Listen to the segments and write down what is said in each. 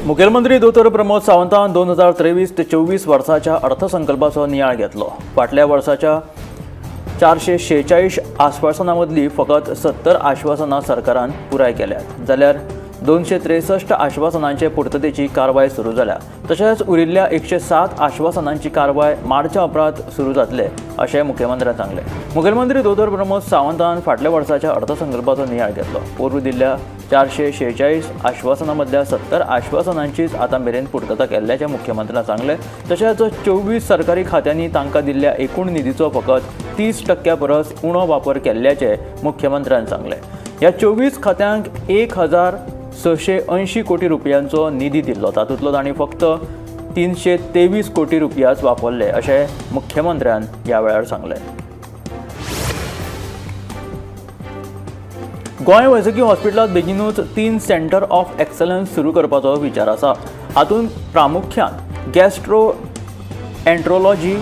मुखेलमंत्री दोतोर प्रमोद सावंतान 2023 ते 24 वर्साच्या अर्थसंकल्पाचो नियाळ घेतलो. फाटल्या वर्साच्या 446 आश्वासनां मदलीं फकत 70 आश्वासनां सरकारान पुराय केल्यात, जाल्यार 263 आश्वासनांचे पुर्ततेची कारवाय सुरू जाल्या. तशेंच उरिल्ल्या 107 आश्वासनांची कारवाय मार्चा उपरांत सुरू जातले अशें मुख्यमंत्र्यान सांगलें. मुखेलमंत्री दोतोर प्रमोद सावंतान फाटल्या वर्साच्या अर्थसंकल्पाचो नियाळ घेतलो. पोरूं दिल्ल्या 446 आश्वासनां मदल्या 70 आश्वासनांचीच आतां मेरेन पुर्तता केल्ल्याचें मुख्यमंत्र्यान सांगलें. तशेंच 24 सरकारी खात्यांनी तांकां दिल्ल्या एकूण निधीचो फकत 30% परस उणो वापर केल्ल्याचें मुख्यमंत्र्यान सांगलें. ह्या 24 खात्यांक 1680 कोटी रुपयांचो निधी दिल्लो, तातूंतलो तांणी फक्त 323 कोटी रुपयाच वापरले अशें मुख्यमंत्र्यान ह्या वेळार सांगलें. गोंय वैजकी हॉस्पिटलांत बेगीनूच 3 सेंटर ऑफ एक्सलन्स सुरू करपाचो विचार आसा. हातूंत प्रामुख्यान gastroenterology,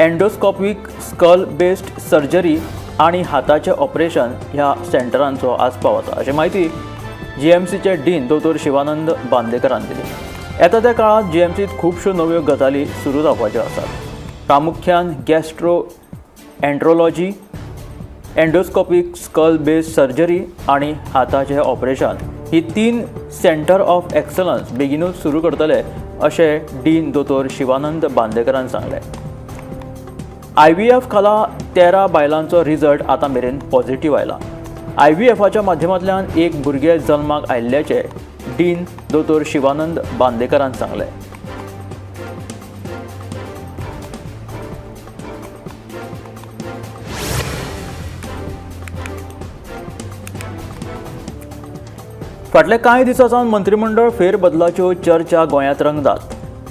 endoscopic skull based surgery आनी हाताचें ऑपरेशन ह्या सेंटरांचो आस्पाव आसा, अशी म्हायती जीएमसीचे डीन दोतोर शिवानंद बांदेकरान दिली. येता त्या काळांत जीएमसीत खुबश्यो नव्यो गजाली सुरू जावपाच्यो आसात. प्रामुख्यान gastroenterology, endoscopic skull based surgery आनी हाताचें ऑपरेशन ही 3 सेंटर ऑफ एक्सलन्स बेगीनूच सुरू करतले अशें डीन दोतोर शिवानंद बांदेकरान सांगलें. आयव्हीएफ खाला 13 बायलांचो रिजल्ट आतां मेरेन पॉझिटिव्ह आयला. आयव्हीएफाच्या माध्यमांतल्यान एक भुरगें जल्माक आयिल्ल्याचें डीन दोतोर शिवानंद बांदेकरान सांगलें. फाटल्या कांय दिसां सावन मंत्रिमंडळ फेरबदलाच्यो चर्चा गोंयांत रंगतात.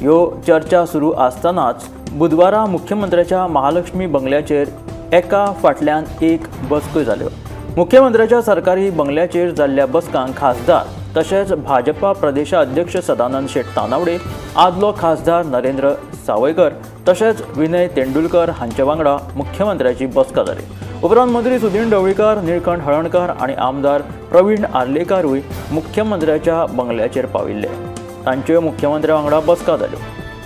ह्यो चर्चा सुरू आसतनाच बुधवारा मुख्यमंत्र्याच्या महालक्ष्मी बंगल्याचेर एका फाटल्यान एक बसक्यो जाल्यो. मुख्यमंत्र्याच्या सरकारी बंगल्याचेर जाल्ल्या बसकांक खासदार तशेंच भाजपा प्रदेशाध्यक्ष सदानंद शेट तानावडे, आदलो खासदार नरेंद्र सावयकर तशेंच विनय तेंडुलकर हांचे वांगडा मुख्यमंत्र्याची बसका जाली. उपरांत मंत्री सुदीन ढवळीकार, निळकंठ हळणकार आनी आमदार प्रवीण आर्लेकारूय मुख्यमंत्र्याच्या बंगल्याचेर पाविल्ले. तांच्यो मुख्यमंत्र्या वांगडा बसका जाल्यो.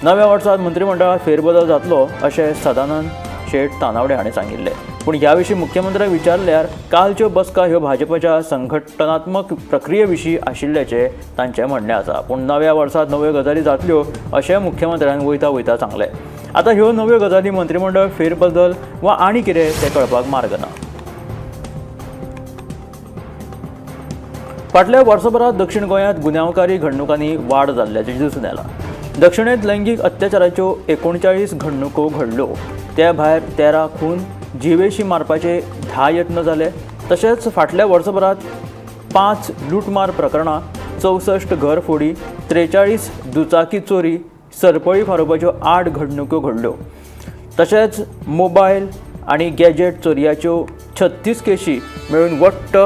नव्या वर्सांत मंत्रिमंडळात फेरबदल जातलो अशें सदानंद शेट तानावडे हांणी सांगिल्लें. पूण ह्या विशीं मुख्यमंत्र्याक विचारल्यार कालच्यो बसका ह्यो भाजपाच्या संघटनात्मक प्रक्रिये विशीं आशिल्ल्याचें तांचें म्हणणें आसा. पूण नव्या वर्सांत नव्यो गजाली जातल्यो अशें मुख्यमंत्र्यान वयता वयता सांगलें. आतां ह्यो नव्यो गजाली मंत्रिमंडळ फेरबदल वा आनी कितें तें कळपाक मार्ग ना. फाटल्या वर्सभरांत दक्षिण गोंयांत गुन्यांवकारी घडणुकांनी वाड जाल्ल्याचें दिसून आयलां. दक्षिणेंत लैंगीक अत्याचाराच्यो 39 घडणुको घडल्यो. ते भायर 13 खून, जिवेशी मारपाचे 10 यत्न जाले. तशेंच फाटल्या वर्सभरांत 5 लुटमार प्रकरणां, 64 घरफोडी, 43 दुचाकी चोरी, सरपळी फारोवपाच्यो 8 घडणुको घडल्यो. तशेंच मोबायल आनी गॅजेट चोरयाच्यो 36 केशी मेळून वट्ट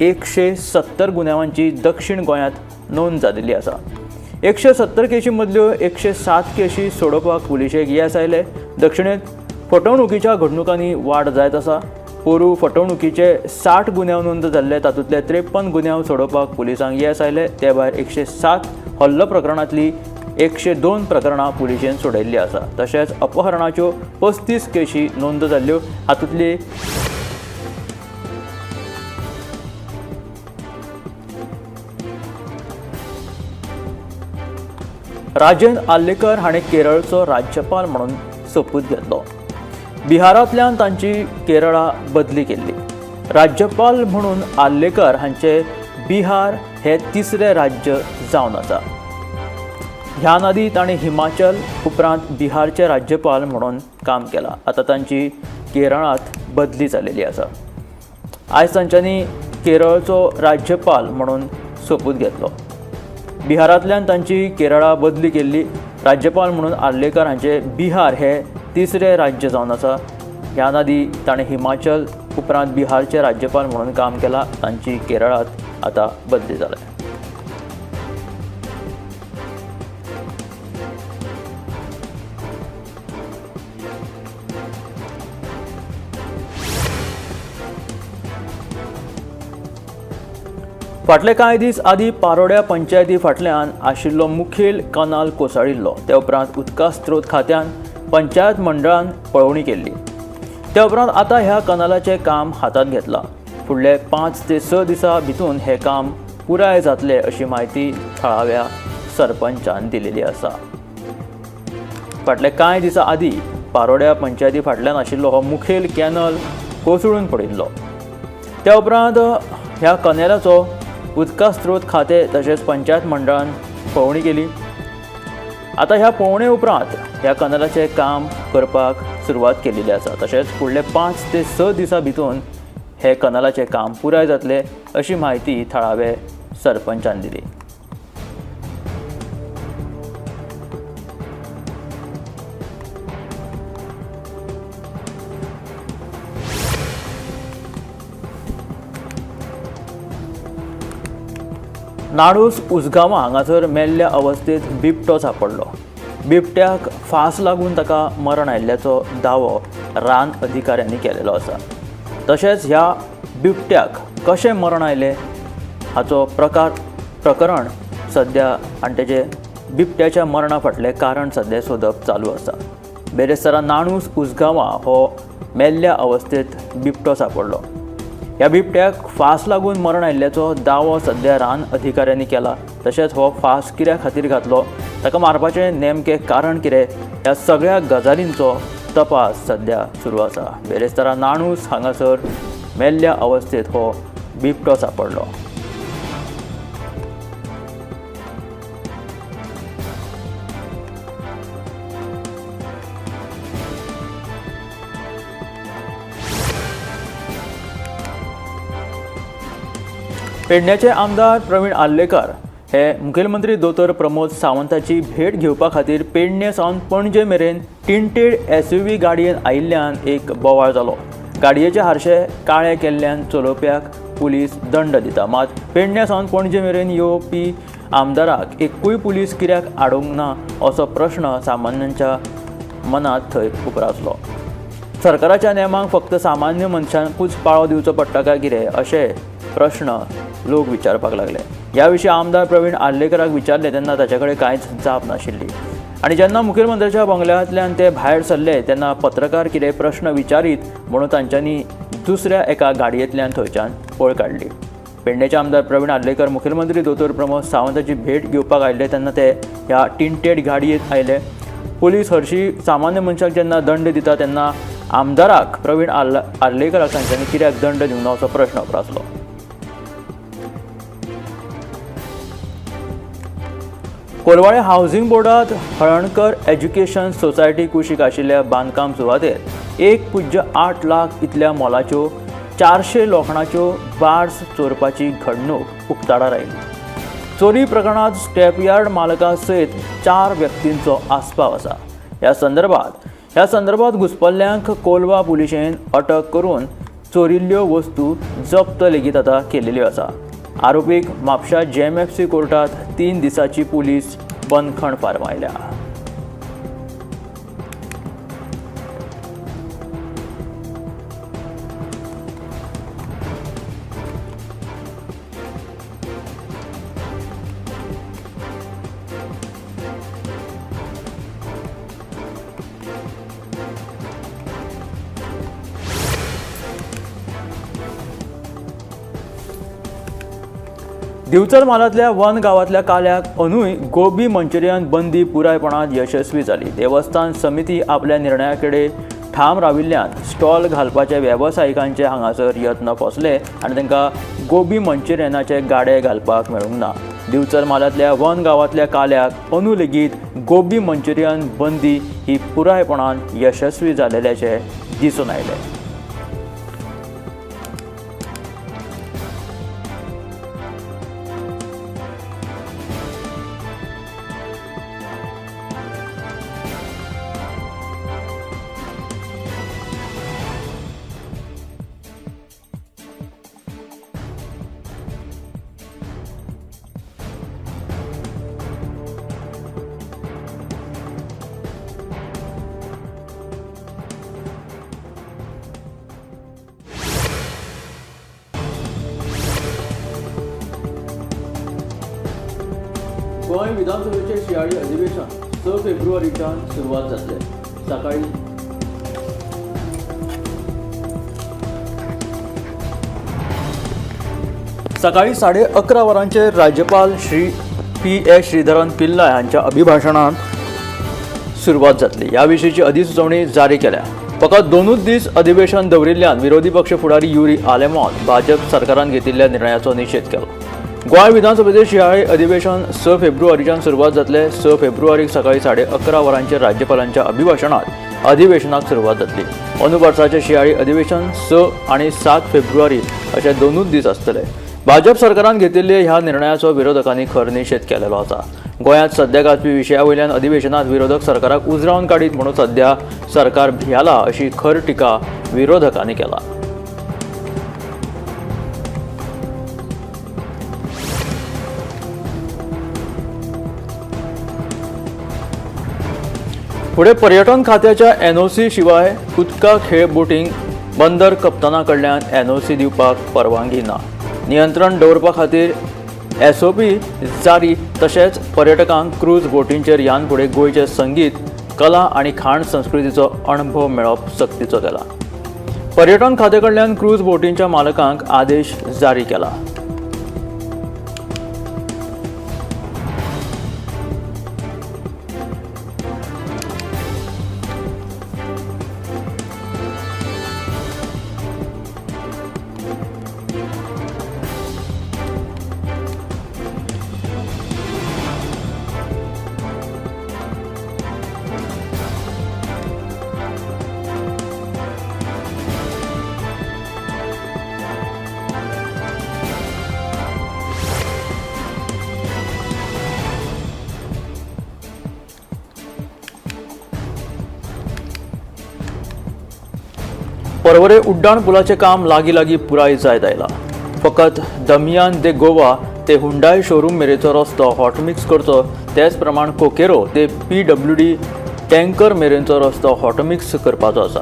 170 गुन्यांवांची दक्षिण गोंयांत नोंद जाल्ली आसा. 170 केशी मदल्यो 107 केशी सोडोवपाक पुलिशेक येस आयलें. दक्षिणेंत फटवणुकीच्या घडणुकांनी वाड जायत आसा. पोरूं फटवणुकीचे 60 गुन्यांव नोंद जाल्ले, तातूंतले 53 गुन्यांव सोडोवपाक पुलिसांक येस आयलें. ते भायर 107 हल्लो प्रकरणांतली 102 प्रकरणां पुलिशेन सोडयल्लीं आसा. तशेंच अपहरणाच्यो 35 केशी नोंद जाल्ल्यो. हातूंतली राजेंद्र आर्लेकर हाणें केरळचो राज्यपाल म्हणून सोपूत घेतलो. बिहारांतल्यान तांची केरळा बदली केल्ली. राज्यपाल म्हणून आर्लेकर हांचे बिहार हे तिसरें राज्य जावन आसा. ह्यान आदीं ताणें हिमाचल उपरांत बिहारचे राज्यपाल म्हणून काम केलां. आतां तांची केरळांत बदली जाल्ली आसा. आयज तांच्यांनी केरळचो राज्यपाल म्हणून सोपूत घेतलो. बिहारांतल्यान तांची केरळा बदली केल्ली. राज्यपाल म्हणून आर्लेकर हांचे बिहार हे तिसरें राज्य जावन आसा. ह्यान आदीं ताणें हिमाचल उपरांत बिहारचे राज्यपाल म्हणून काम केलां. तांची केरळांत आतां बदली जाल्या. फाटले कांय दीस आदीं पारोड्या पंचायती फाटल्यान आशिल्लो मुखेल कनाल कोसळिल्लो. ते उपरांत उदका स्त्रोत खात्यान पंचायत मंडळान पळोवणी केल्ली. त्या उपरांत आतां ह्या कनालाचें काम हातांत घेतलां. फुडले 5 ते 6 दिसां भितून हें काम पुराय जातलें अशी म्हायती थळाव्या सरपंचान दिलेली आसा. फाटले कांय दिसां आदीं पारोड्या पंचायती फाटल्यान आशिल्लो हो मुखेल कॅनल कोसळून पडिल्लो. त्या उपरांत ह्या कनेलाचो उदका स्त्रोत खातें तशेंच पंचायत मंडळान पळोवणी केली. आतां ह्या पळोवणे उपरांत ह्या कनालाचें काम करपाक सुरवात केलेली आसा. तशेंच फुडले 5 ते 6 दिसां भितून हे कनालाचें काम पुराय जातलें अशी म्हायती थळावे सरपंचान दिली. नाडूस उसगांवां हांगासर मेल्ल्या अवस्थेत बिबटो सांपडलो. बिबट्याक फांस लागून ताका मरण आयिल्ल्याचो दावो रान अधिकाऱ्यांनी केलेलो आसा. तशेंच ह्या बिबट्याक कशें मरण आयलें हाचो प्रकरण सद्या आनी तेजे बिबट्याच्या मरणा फाटलें कारण सद्या सोदप चालू आसा. बेरेस्तारा नाणूस उसगांवां हो मेल्ल्या अवस्थेत बिबटो सांपडलो. ह्या बिबट्याक फांस लागून मरण आयिल्ल्याचो दावो सद्या रान अधिकाऱ्यांनी केला. तशेंच हो फांस कित्या खातीर घातलो, ताका मारपाचें नेमकें कारण कितें, ह्या सगळ्या गजालींचो तपास सद्या सुरू आसा. बेरेस्तारा नाणूस हांगासर मेल्ल्या अवस्थेत हो बिबटो सांपडलो. पेडण्याचे आमदार प्रवीण आर्लेकर हे मुखेलमंत्री दोतोर प्रमोद सावंताची भेट घेवपा खातीर पेडणे सावन पणजे मेरेन टिंटेड SUV गाडयेन आयिल्ल्यान एक बोवाळ जालो. गाडयेचे हारशे काळे केल्ल्यान चलोवप्याक पुलीस दंड दिता. मात पेडण्या सावन पणजे मेरेन येवपी आमदाराक एकूय पुलीस कित्याक आडोवंक ना असो प्रश्न सामान्यांच्या मनांत थंय उप्रासलो. सरकाराच्या नेमांक फक्त सामान्य मनशांकूच पाळो दिवचो पडटा काय कितें अशे प्रश्न लोक विचारपाक लागले. ह्या विशीं आमदार प्रवीण आर्लेकराक विचारले तेन्ना ताचे कडेन कांयच जाप नाशिल्ली. आनी जेन्ना मुखेलमंत्र्याच्या बंगल्यांतल्यान ते भायर सरले तेन्ना पत्रकार कितें प्रश्न विचारीत म्हणून तांच्यांनी दुसऱ्या एका गाडयेंतल्यान थंयच्यान पळ काडली. पेडणेचे आमदार प्रवीण आर्लेकर मुखेलमंत्री दोतोर प्रमोद सावंताची भेट घेवपाक आयिल्ले तेन्ना ते ह्या टिंटेड गाडयेंत आयले. पुलीस हरशी सामान्य मनशाक जेन्ना दंड दिता तेन्ना आमदाराक प्रवीण आर्लेकराक तांच्यांनी कित्याक दंड दिवंक ना असो प्रश्न उप्रासलो. Colvale housing बोर्डात Halankar education society कुशीक आशिल्ल्या बांदकाम सुवातेर 1.8 लाख इतल्या मोलाच्यो 400 लोखणाच्यो बार्स चोरपाची घडणूक उक्ताडार आयली. चोरी प्रकरणात स्क्रॅपयार्ड मालका सयत 4 व्यक्तींचो आस्पाव आसा. ह्या संदर्भात घुसपल्ल्यांक कोलवा पुलिशेन अटक करून चोरिल्ल्यो वस्तू जप्त लेगीत आतां केलेल्यो आसा. आरोपीक म्हापशा JMFC कोर्टात 3 दिसांची पुलीस बंदखण फर्मायल्या. दिवचल म्हालांतल्या वन गांवांतल्या काल्याक अंदूय गोबी मंचुरियन बंदी पुरायपणान यशस्वी जाली. देवस्थान समिती आपल्या निर्णया कडेन ठाम राविल्ल्यान स्टॉल घालपाचे वेवसायिकांचे हांगासर यत्न फसले आनी तांकां गोबी मंचुरियनाचे गाडे घालपाक मेळूंक ना. दिवचल म्हालांतल्या वन गांवांतल्या काल्याक अंदू लेगीत गोबी मंचुरियन बंदी ही पुरायपणान यशस्वी जाल्ल्याचें दिसून आयलें. गोंय विधानसभेचे शियाळी अधिवेशन 6 फेब्रुवारीच्यान सुरवात जातले. सकाळी सकाळी 11:30 वरांचेर राज्यपाल श्री पी.एस. श्रीधरन पिल्लय हांच्या अभिभाशणान सुरवात जातली. ह्या विशींची अधिसुचोवणी जारी केल्या. फकत 2 दीस अधिवेशन दवरिल्ल्यान विरोधी पक्ष फुडारी युरी आलेमांव भाजप सरकारान घेतिल्ल्या निर्णयाचो निशेध केलो. गोंय विधानसभेचे शियाळी अधिवेशन 6 फेब्रुवारीच्यान सुरवात जातले. 6 फेब्रुवारीक सकाळी 11:30 वरांचेर राज्यपालांच्या अभिभाशणात अधिवेशनाक सुरवात जातली. अंदू वर्साचे शियाळी अधिवेशन 6 आनी 7 फेब्रुवारी अशे 2 दीस आसतले. भाजप सरकारान घेतिल्ले ह्या निर्णयाचो विरोधकांनी खर निशेध केलेलो आसा. गोंयांत सध्या गाजपी विशया वयल्यान अधिवेशनात विरोधक सरकाराक उजरावन काडीत म्हणून सध्या सरकार भियाला अशी खर टिका विरोधकांनी केला. फुडें पर्यटन खात्याच्या एनओसी शिवाय उदका खेळ बोटींग बंदर कप्ताना कडल्यान एनओसी दिवपाक परवानगी ना. नियंत्रण दवरपा खातीर एसओपी जारी. तशेंच पर्यटकांक क्रूज बोटींचेर ह्यान फुडें गोंयचे संगीत, कला आनी खाण संस्कृतीचो अणभव मेळप सक्तीचो केला. पर्यटन खात्या कडल्यान क्रूज बोटींच्या मालकांक आदेश जारी केला. पर्वरे उड्डाण पुलाचें काम लागीं लागीं पुराय जायत आयलां. फकत दमियान दे गोवा ते हुंडाय शोरूम मेरेचो रस्तो हॉटमिक्स करचो, तेच प्रमाण कोकेरो ते PWD tanker मेरेनचो रस्तो हॉटमिक्स करपाचो आसा.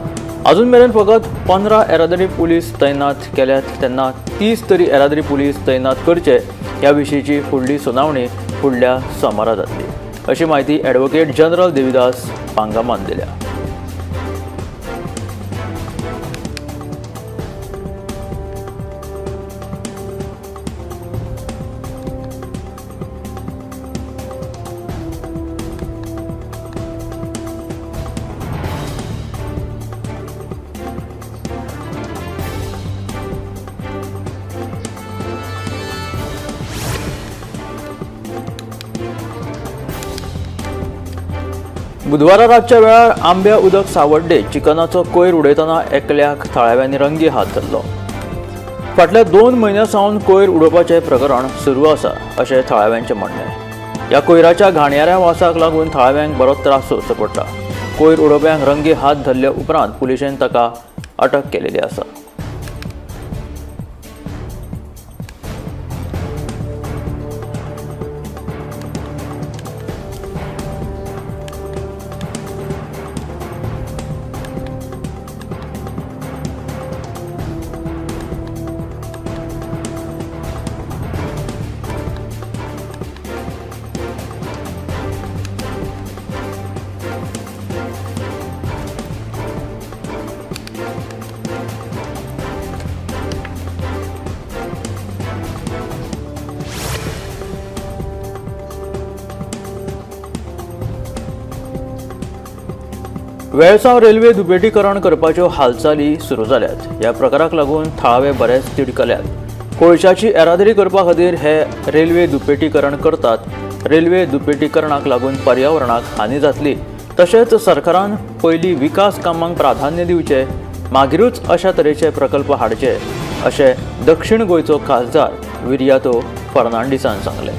अजून मेरेन फकत 15 येरादारी पुलीस तैनात केल्यात, तेन्ना 30 तरी येरादारी पुलीस तैनात करचे ह्या विशींची फुडली सुनावणी फुडल्या सोमारा जातली, अशी म्हायती ॲडव्होकेट जनरल देविदास पांगामान दिल्या. बुधवारा रातच्या वेळार आंब्या उदक सावड्डे चिकनाचो कोयर उडयतना एकल्याक थळाव्यांनी रंगी हात धरलो. फाटल्या 2 म्हयन्यां सावन कोयर उडोवपाचें प्रकरण सुरू आसा अशें थळाव्यांचें म्हणणें. ह्या कोयराच्या घाणयाऱ्या वासाक लागून थळाव्यांक बरोच त्रास सोंसचो पडटा. कोयर उडोवप्यांक रंगी हात धरल्या उपरांत पुलिशेन ताका अटक केलेली आसा. वेळसांव रेल्वे दुपेटीकरण करपाच्यो हालचाली सुरू जाल्यात. ह्या प्रकाराक लागून थळावे बरेच तिडकल्यात. कोळशाची येरादारी करपा खातीर हे रेल्वे दुपेटीकरण करतात. रेल्वे दुपेटीकरणाक लागून पर्यावरणाक हानी जातली. तशेंच सरकारान पयलीं विकास कामांक प्राधान्य दिवचें, मागीरूच अशा तरेचे प्रकल्प हाडचे, अशें दक्षिण गोंयचो खासदार विरियातो फर्नांडीसान सांगलें.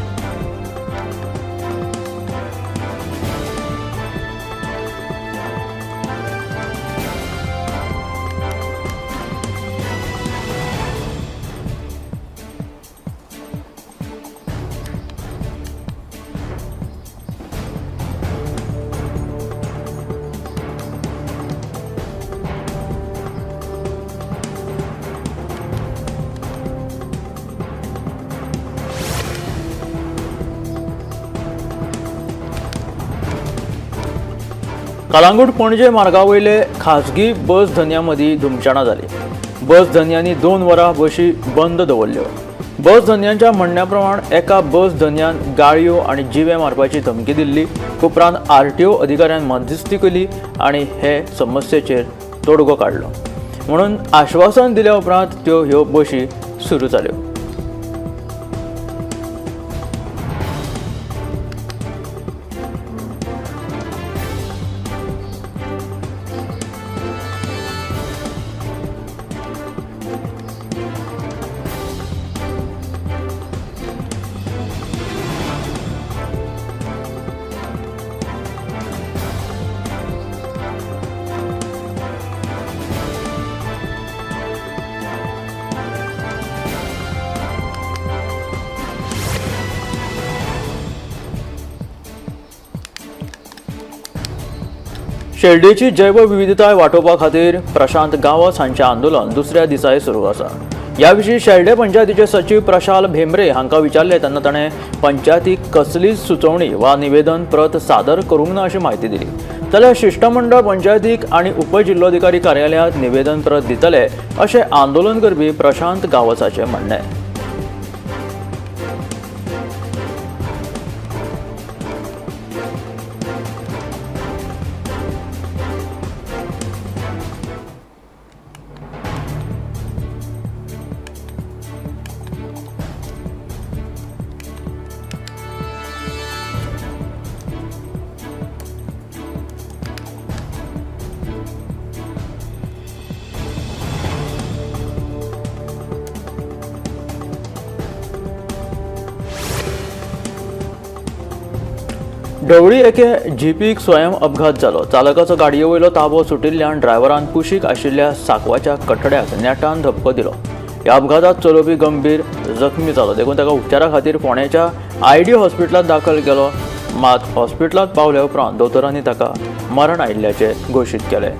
कलांगूट पणजे मार्गा वयले खाजगी बस धनयां मदीं धुमशणां जाली. बस धनयांनी 2 वरां बशी बंद दवरल्यो. बस धनयांच्या म्हणण्या प्रमाण एका बस धनयान गाळयो आनी जिवे मारपाची धमकी दिल्ली. उपरांत आरटीओ अधिकाऱ्यान मध्यस्थी केली आनी हे समस्येचेर तोडगो काडलो म्हणून आश्वासन दिल्या उपरांत त्यो ह्यो बशी सुरू जाल्यो. शेल्डेची जैवविविधताय वाटोवपा खातीर प्रशांत गांवस हांचें आंदोलन दुसऱ्या दिसाय सुरू आसा. ह्या विशीं शेल्डे पंचायतीचे सचीव प्रशाल भेंब्रे हांकां विचारलें तेन्ना ताणें पंचायतीक कसलीच सुचोवणी वा निवेदन प्रत सादर करूंक ना अशी म्हायती दिली. जाल्यार शिश्टमंडळ पंचायतीक आनी उपजिल्लोधिकारी कार्यालयांत निवेदन प्रत दितले अशें आंदोलन करपी प्रशांत गांवसाचें म्हणणें. ढवळी एके जीपीक स्वयं अपघात जालो. चालकाचो गाडये वयलो ताबो सुटिल्ल्यान ड्रायव्हरान कुशीक आशिल्ल्या सांकवाच्या कठड्याक नेटान धपको दिलो. ह्या अपघातांत चलोवपी गंभीर जखमी जालो, देखून ताका उपचारा खातीर फोंडेच्या आयडी हॉस्पिटलांत दाखल केलो. मात हॉस्पिटलांत पावल्या उपरांत दोतोरांनी ताका मरण आयिल्ल्याचें घोशीत केलें.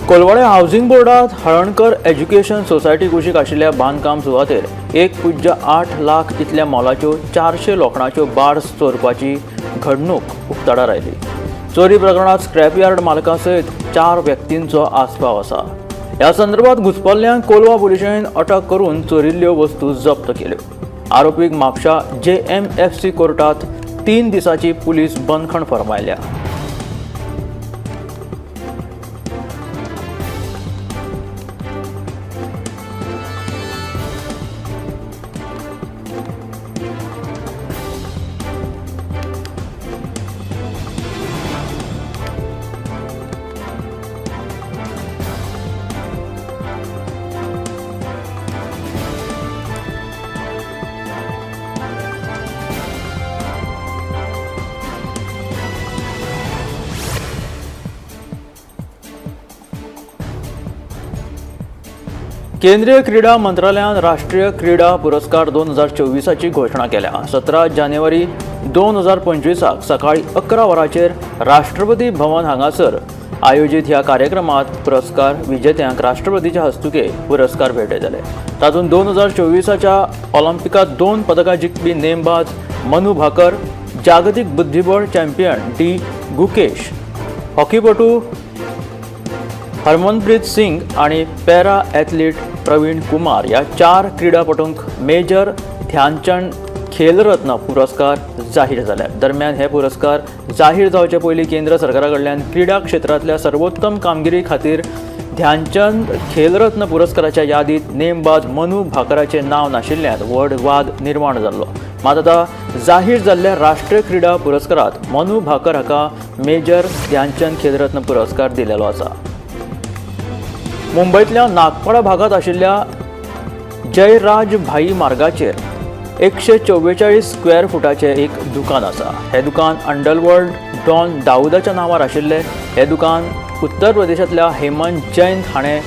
Colvale housing बोर्डात Halankar education society कुशीक आशिल्ल्या बांदकाम सुवातेर 1.8 लाख इतल्या मोलाच्यो 400 लोखणाच्यो बार्स चोरपाची घडणूक उक्ताडार आयली. चोरी प्रकरणात स्क्रॅपयार्ड मालका सयत 4 व्यक्तींचो आस्पाव आसा. ह्या संदर्भात घुसपल्ल्यांक कोलवा पुलिशेन अटक करून चोरिल्ल्यो वस्तू जप्त केल्यो. आरोपीक म्हापशा JMFC कोर्टात 3 दिसांची पुलीस बंदखण फर्मायल्या. केंद्रीय क्रीडा मंत्रालयान राष्ट्रीय क्रीडा पुरस्कार 2024ची घोशणा केल्या. 17 जानेवारी 2025 सकाळी 11 वरांचेर राष्ट्रपती भवन हांगासर आयोजीत ह्या कार्यक्रमात पुरस्कार विजेत्यांक राष्ट्रपतीच्या हस्तुके पुरस्कार भेटयतले. तातूंत 2024च्या ऑलिम्पिकात 2 पदकां जिखपी नेमबाज मनु भाकर, जागतिक बुद्धिबळ चॅम्पियन डी गुकेश, हॉकीपटू हरमनप्रीत सिंग आणि पॅरा ॲथलीट प्रवीण कुमार या 4 क्रीडापटूंक मेजर ध्यानचंद खेलरत्न पुरस्कार जाहीर जाले. दरम्यान हे पुरस्कार जाहीर जावचे पयलीं केंद्र सरकारा कडल्यान क्रीडा क्षेत्रांतल्या सर्वोत्तम कामगिरी खातीर ध्यानचंद खेलरत्न पुरस्काराच्या यादीत नेमबाज मनु भाकराचें नांव नाशिल्ल्यान व्हड वाद निर्माण जाल्लो. मात आतां जाहीर जाल्ल्या राष्ट्रीय क्रीडा पुरस्कारात मनु भाकर हाका मेजर ध्यानचंद खेलरत्न पुरस्कार दिलेलो आसा. मुंबयतल्या नागपाडा भागात आशिल्ल्या जयराज भाई मार्गाचेर 144 स्क्वेअर फुटाचें एक दुकान आसा. हें दुकान अंडरवर्ल्ड डॉन दाऊदाच्या नांवार आशिल्लें. हें दुकान उत्तर प्रदेशांतल्या हेमंत जैन हाणें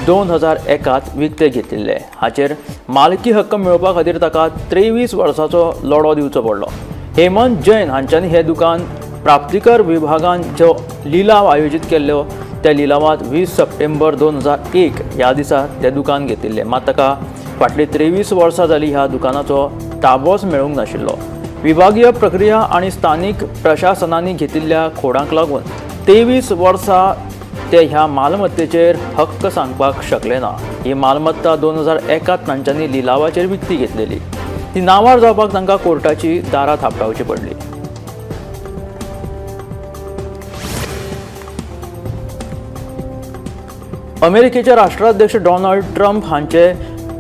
2001 विकतें घेतिल्लें. हाचेर मालकी हक्क मेळोवपा खातीर ताका 23 वर्सांचो लढो दिवचो पडलो. हेमंत जैन हांच्यांनी हें दुकान प्राप्तिकर विभागान जो लिलाव आयोजीत केल्लो त्या लिलावांत 20 सप्टेंबर 2001 ह्या दिसा तें दुकान घेतिल्लें. मात ताका फाटलीं 23 वर्सां जालीं ह्या दुकानाचो ताबोच मेळूंक नाशिल्लो. विभागीय प्रक्रिया आनी स्थानीक प्रशासनांनी घेतिल्ल्या खोडांक लागून 23 वर्सां ते ह्या मालमत्तेचेर हक्क सांगपाक शकले ना. ही मालमत्ता 2001 तांच्यांनी लिलावाचेर विकती घेतलेली. ती नांवार जावपाक तांकां कोर्टाची दारां थापटावची पडली. अमेरिकेचे राष्ट्राध्यक्ष डोनाल्ड ट्रम्प हांचे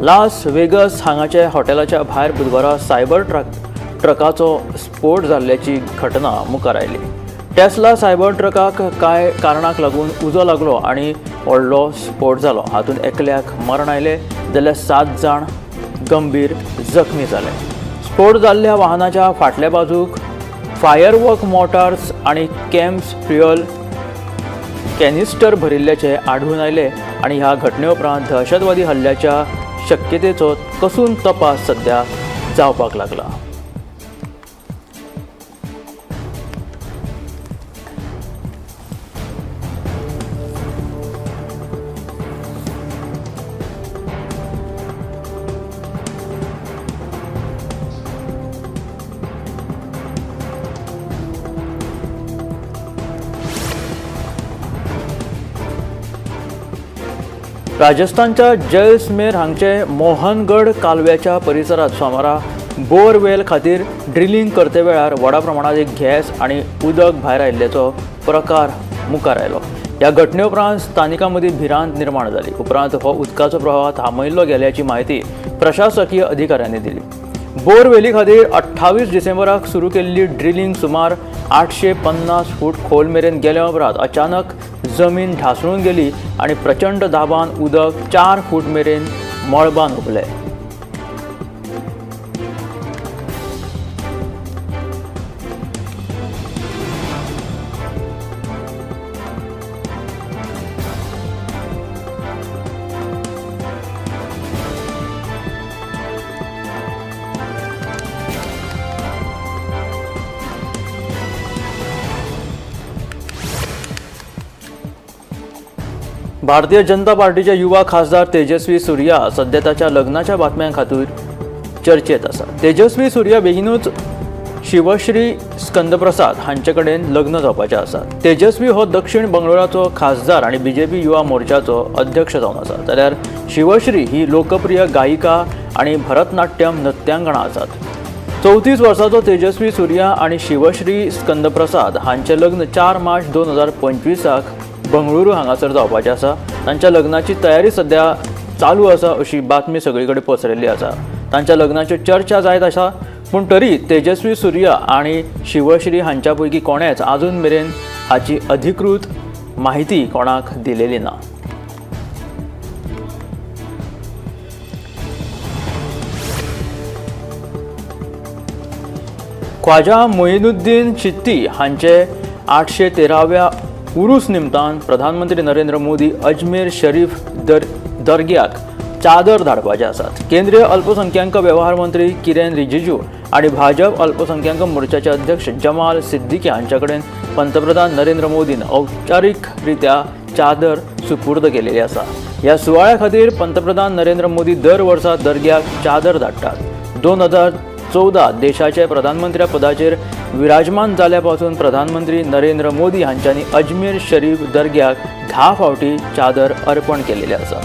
लास वेगस हांगाचे हॉटेलाच्या भायर बुधवारा सायबर ट्रकाचो स्फोट जाल्ल्याची घटना मुखार आयली. टेस्ला सायबर ट्रकाक कांय कारणाक लागून उजो लागलो आनी व्हडलो स्फोट जालो. हातूंत एकल्याक मरण आयलें जाल्यार 7 जाण गंभीर जखमी जाले. स्फोट जाल्ल्या वाहनाच्या फाटल्या बाजूक फायरवर्क मोटार्स आनी कॅम्प्स फ्युअल कॅनिस्टर भरिल्ल्याचे आढळून आयले आनी ह्या घटने उपरांत दहशतवादी हल्ल्याच्या शक्यतेचो कसून तपास सध्या जावपाक लागला. राजस्थानच्या जैसलमेर हांगचे मोहनगड कालव्याच्या परिसरात सोमारा बोरवेल खातीर ड्रिलिंग करते वेळार व्हडा प्रमाणात एक गॅस आनी उदक भायर आयिल्ल्याचो प्रकार मुखार आयलो. ह्या घटने उपरांत स्थानिकां मदीं भिरांत निर्माण जाली. उपरांत हो उदकाचो प्रवाह थांबयल्लो गेल्याची म्हायती प्रशासकीय अधिकाऱ्यांनी दिली. बोरवेली खातीर 28 डिसेंबराक सुरू केल्ली ड्रिलिंग सुमार 850 फूट खोल मेरेन गेल्या उपरांत अचानक जमीन ढासळून गेली आनी प्रचंड दाबान उदक 4 फूट मेरेन मळबान हुपलें. भारतीय जनता पार्टीचे युवा खासदार तेजस्वी सूर्या सध्या ताच्या लग्नाच्या बातम्यां खातीर चर्चेत आसा. तेजस्वी सूर्या बेगीनूच शिवश्री स्कंदप्रसाद हांचे कडेन लग्न जावपाचें आसा. तेजस्वी हो दक्षिण बंगळुराचो खासदार आनी बीजेपी युवा मोर्चाचो अध्यक्ष जावन आसा, जाल्यार शिवश्री ही लोकप्रिय गायिका आनी भरतनाट्यम नृत्यांगणा आसात. 34 वर्सांचो तेजस्वी सूर्या आनी शिवश्री स्कंदप्रसाद हांचें लग्न 4 मार्च 2025 बंगळुरू हांगासर जावपाचें आसा. तांच्या लग्नाची तयारी सध्या चालू आसा अशी बातमी सगळी कडेन पसरिल्ली आसा. तांच्या लग्नाच्यो चर्चा जायत आसा, पूण तरी तेजस्वी सूर्या आनी शिवश्री हांच्या पैकी कोणेच आजून मेरेन हाची अधिकृत माहिती कोणाक दिलेली ना. ख्वाजा मोइनुद्दीन चिश्ती हांचे 813व्या उरूस निमतान प्रधानमंत्री नरेंद्र मोदी अजमेर शरीफ दर्ग्याक चादर धाडपाचे आसात. केंद्रीय अल्पसंख्याक वेव्हार मंत्री किरेन रिजिजू आनी भाजप अल्पसंख्याक मोर्चाचे अध्यक्ष जमाल सिद्दीकी हांचे कडेन पंतप्रधान नरेंद्र मोदीन औपचारीकरित्या चादर सुपूर्द केलेली आसा. ह्या सुवाळ्या खातीर पंतप्रधान नरेंद्र मोदी दर वर्सा दर्ग्याक चादर धाडटात. 2014 देशाचे प्रधानमंत्री पदाचेर विराजमान जाल्या पासून प्रधानमंत्री नरेंद्र मोदी हांच्यांनी अजमेर शरीफ दर्ग्याक 10 फावटी चादर अर्पण केलेली आसा.